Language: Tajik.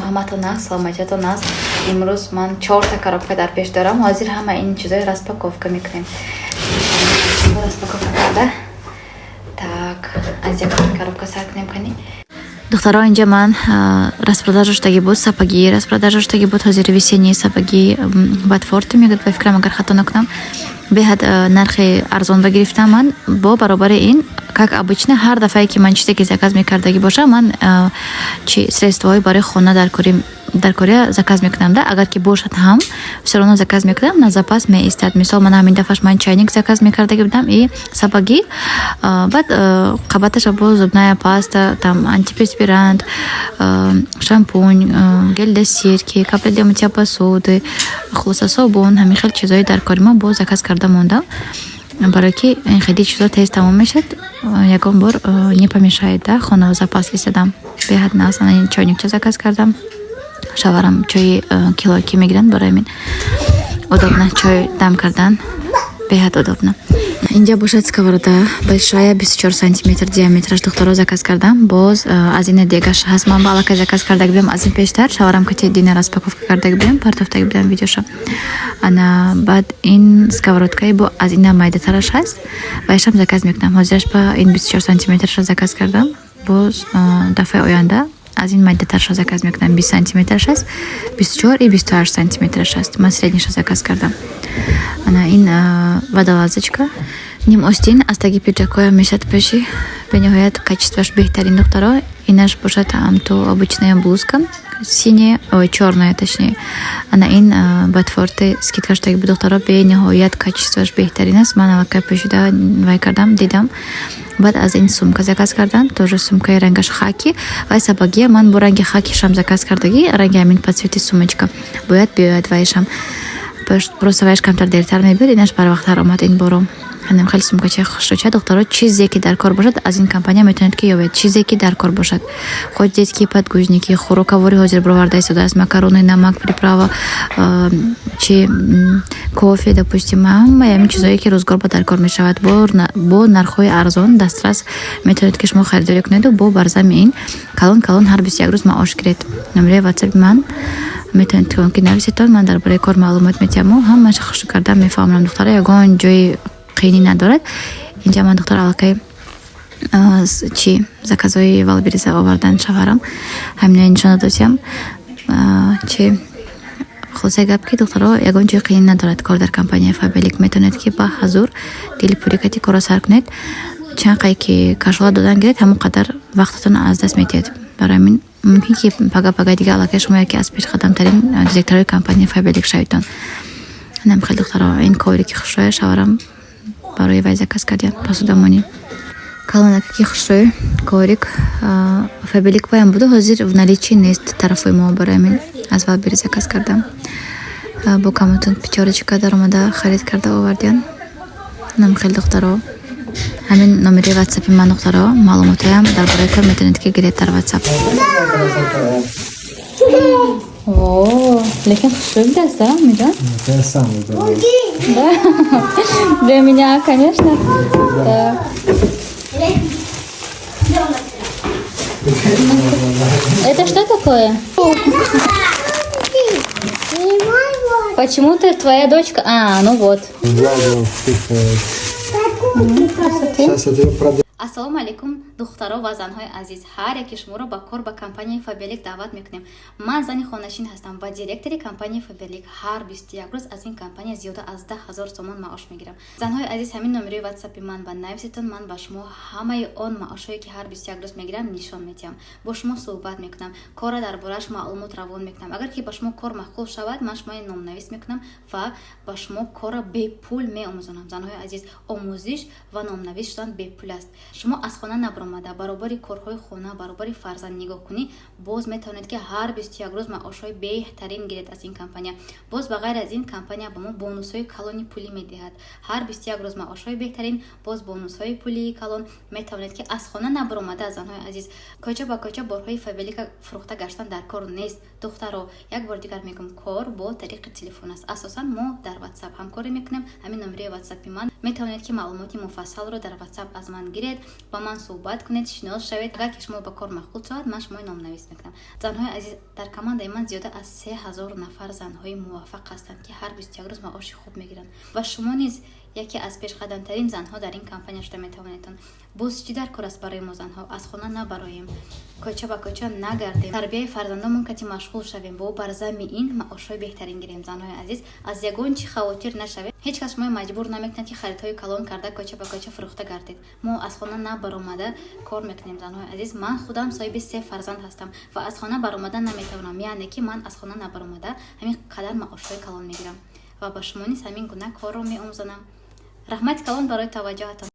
Ҳаматон нағз, саломатиятон нағз. Имрӯз ман чорта коробка дар пеш дорам. Ҳозир ҳама ин чизои распаковка мекунем. Распаковка карда. Так, аз як коробка сар кунем, кани. Духтаро, инҷа ман распродажа шудаги буд, сапоги распродажа шудаги буд. Ҳозир весенние сапоги Ботфорты мегӯяд, ба фикрам, агар хато накунам. Беҳад нархи арзон ба гирифтам ман. Бо баробари ин, как обычно, ҳар дафъае ки ман чизе ки заказ мекардагӣ бошам, ман чи средствоҳои барои хона дар Корея заказ мекунам да. Агар ки бошад ҳам, всё равно заказ мекунам, на запас меистад. Мисол, ман ҳамин дафъаш ман чайник заказ мекардагӣ будам и сапоги, баъд қабаташа бо зубная паста, там антиперспирант, шампунь, гель для стирки, капля для мытья посуды, хулоса, собун, ҳамин хел чизҳои дар кори ма боз заказ карда мондам, барое ки ин хеле чизо тез тамом мешад, ягон бор не помешает да, хона запас истадам. Беҳад нағз. Ана чойникча заказ кардам. Шаварам чои килоки мегиранд, барои ҳамин удобно чой дам кардан, беҳад удобно. Инҷа бошад сковорода большая, 24 сантиметр диаметраш, духтаро, заказ кардам. Боз аз ина дегаш ҳаст, ман ба аллакай заказ кардаги будам аз ин пештар. Шаварам кати дина распаковка кардаги будем, партофтаги будам видеошо. Ана баъд ин сковородкаи бо аз ина майдатараш ҳаст, вайшам заказ мекунам. Ҳозираш ба ин 24 сантиметрша заказ кардам. Боз дафъаи оянда аз ин майдатарша заказ мекунам. 20 сантиметраш аст, 24 и 28 сантиметраш аст. Ман средниша заказ кардам. Ана ин водолазочка ним остин, аз таги пиджакҳоям мешад пеши. Бениҳоят качествоаш беҳтарин, духтаро. Инаш бошад ҳамто обычная блузка синяя, ой, чёрная точнее. Ана ин Ботфорты скидка шудаги буд, духтаро, бениҳоят качествоаш беҳтарин аст. Ман аллакай пӯшида вай кардам, дидам. Баъд аз ин сумка заказ кардам, тоже сумкаи рангаш хаки вай сапогия ман бо ранги хакишам заказ кардагӣ, ранги ҳамин по цвети сумочка бояд биёяд вайшам. Просто вайш камтар дертар мебиёд, инаш барвақттар омад ин боро. Ҳанем хеле сумкачаи хушрӯча, духтаро. Чизе ки дар кор бошад, аз ин компания метавонед ки ёбед. Чизе ки дар кор бошад, хоть детские подгузники, хӯрокавори ҳозир бироварда истодааст, макароны, намак, приправа, чи кофе, допустим, ҳамаи ҳамин чизое ки рӯзгор ба дар кор мешавад, бо нархҳои арзон дастрас метавонед ки шумо харидорӣ кунеду бо барзами ин калон калон ҳар 21 рӯз маош гиред. Номераи ватсапи ман метавонед ки нависедтон, ман дар бораи кор маълумот метиҳаму ҳамаша хушрӯ карда мефаҳмонам. Духтара, ягон ҷои қиинӣ надорад. Инҷа ман, духтар, аллакай чи заказҳои Вайлдберриза овардан шавҳарам, ҳамина нишон додосиям. Чи хулосаи гап ки, духтаро, ягон ҷои қиин надорад кор дар компанияи Фаберлик. Метавонед ки ба ҳазур дилпурӣ кати корро сар кунед. Чанд қай ки кашола додан гиред, ҳамон қадар вақтатон аз даст медиҳед. Барои ҳамин мумкин ки пага пага дига аллакай шумо яке аз пешқадамтарин директорҳои компанияи Фаберлик шаведтон. Ҳанам хел, духтаро, ин коврики хушрӯя шавҳарам барои вай заказ кардям, посудамонӣ. Калонакаки хушрӯй коврик Фаберлик баям буду, ҳозир в наличии нест тарафҳои мо, барои ҳамин аз Вайлдберри заказ кардам. Бо каматон Пятёрочка даромада харид карда овардиян. Нам хел, духтаро, ҳамин номери ватсапи ман, духтаро, маълумотҳоям дар бораи кор метавонед ки гиред дар ватсап. О, лекин хушрӯй будааст, да, Умиджон? Я сам выбирал. Да? Для меня, конечно. Да. Это что такое? Почему-то твоя дочка. А, ну вот. Влагу впитывает. Сейчас я тебе продам. Ассалому алайкум, духтаро ва занҳои азиз! Ҳар яке шуморо ба кор ба компанияи Фаберлик даъват мекунем. Ман зани хонашин ҳастам ва директори компанияи Фаберлик. Ҳар 21 рӯз аз ин компания зиёда аз 10 000 сомон маош мегирам. Занҳои азиз, ҳамин номерои ватсапи ман ба нависетон. Ман ба шумо ҳамаи он маошҳое ки ҳар 21 рӯз мегирам, нишон медиҳам, бо шумо суҳбат мекунам, корра дар борааш маълумот равон мекунам. Агар ки ба шумо кор маъқул шавад, ман шумои номнавис мекунам ва ба шумо корра бепул меомӯзонам. Занҳои азиз, омӯзиш ва номнавис шудан бепул аст. Шумо аз хона набаромада, баробари корҳои хона, баробари фарзанд нигоҳкунӣ, боз метавонед ки ҳар 21 рӯз маошҳои беҳтарин гиред аз ин компания. Боз ба ғайр аз ин, компания ба мо бонусҳои калони пулӣ медиҳад. Ҳар 21 рӯз маошҳои беҳтарин, боз бонусҳои пулии калон. Метавонед ки аз хона набаромада, занҳои азиз, кӯча ба кӯча борҳои Фаберлика фурӯхта гаштан дар кор нест. Духтаро, як бор дигар мегӯм, кор бо тариқи телефон аст. Асосан мо дар ватсап ҳамкорӣ мекунем. Ҳамин номерои ватсапи ман. Метавонед, ки маълумоти муфассалро дар WhatsApp аз ман гиред, ба ман суҳбат кунед, шинос шавед. Агар ки шумо ба кор маъқул шавад, ман шумои номнавис мекунам. Занҳои азиз, дар командаи ман зиёда аз 3000 нафар занҳои муваффақ ҳастанд, ки ҳар 21 рӯз маоши хуб мегиранд, ва шумо низ яке аз пешқадамтарин занҳо дар ин компания шуда метавонедтон. Боз чӣ дар кор аст барои мо занҳо? Аз хона набароем, кӯча ба кӯча нагардем, тарбияи фарзандонмон кати машғул шавем, бо бар замми ин маошҳои беҳтарин гирем. Занҳои азиз, аз ягон чӣ хавотир нашавед. Ҳеҷ кас шуморо маҷбур намекунад, ки харидҳои калон карда, кӯча ба кӯча фурӯхта гардед. Мо аз хона набаромада кор мекунем. Занҳои азиз, ман худам соҳиби се фарзанд ҳастам ва аз хона баромада наметавонам, яъне ки ман аз хона набаромада ҳамин қадар маошҳои калон мегирам ва ба шумо низ ҳамин гуна корро меомӯзонам. Раҳмати калон барои таваҷҷӯҳатон.